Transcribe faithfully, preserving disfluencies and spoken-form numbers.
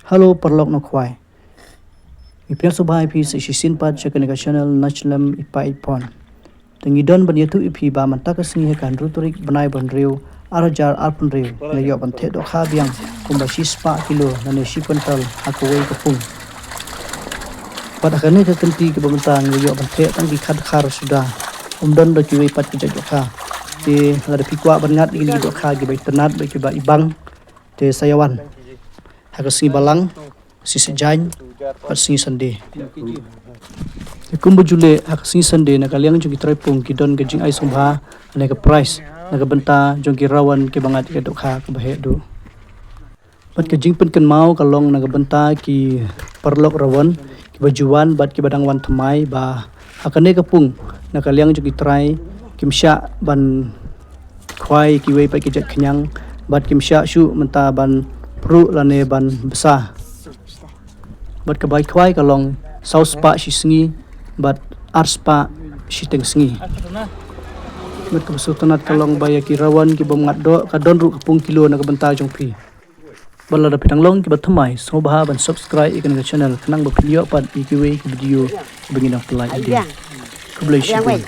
Hello paralok nongkhwai. Ngi pdiang sngewbha ïa phi sa shisien pat sha kane ka channel Nachlem Ipai Pon. Te ngi don ban ïathuh ïa phi ba mynta ka sngi ha ka hynriew tarik bnai ba hynriew ar hajar arphew hynriew ngi la ïoh ban theh dohkha biang kumba shispah kilo lane shi kwintal ha kawei ka pung. Bad ha kane ka kynti kaba mynta ngi la ïoh ban theh tang ki khadkhar suda. Ym don da kiwei pat ki jait dohkha. Te lada phi kwah ban ngat ïa kine ki dohkha kiba itynnad bad kiba ibang, te sa ïa wan ha ka sngi Balang, sngi Saitjaiñ bad sngi Sunday. Te kumba ju leh, ha ka sngi Sunday na ka liang jong ki trai pung ki don ka jingai sngewbha lane ka prize na ka bynta jong ki rawan kiba ngat ïa ka dohkha kaba heh duh. Bad ka jingpynkynmaw ka long na ka bynta ki paralok rawan kiba ju wan bad kiba dang wan thymmai ba ha kane ka pung na ka liang jong ki trai kim shah ban khwai kiwei pat ki jait khñiang bad kim shah shuh mynta ban pruh lane ban bsa. Bad ka bai khwai ka long saw spah shi sngi bad ar spah shiteng sngi. Bad kaba sngewtynnat ka long ba ïa ki rawan kibym ngat doh ka don ruh ka pung kilo na ka bynta jong phi. Bad lada phi dang long kiba thymmai, sngewbha ban subscribe ïa kane ka channel khnang ba phin ïoh pat ïa kiwei ki video kiba ngi dang pynlait ïa phi. Khublei shibun.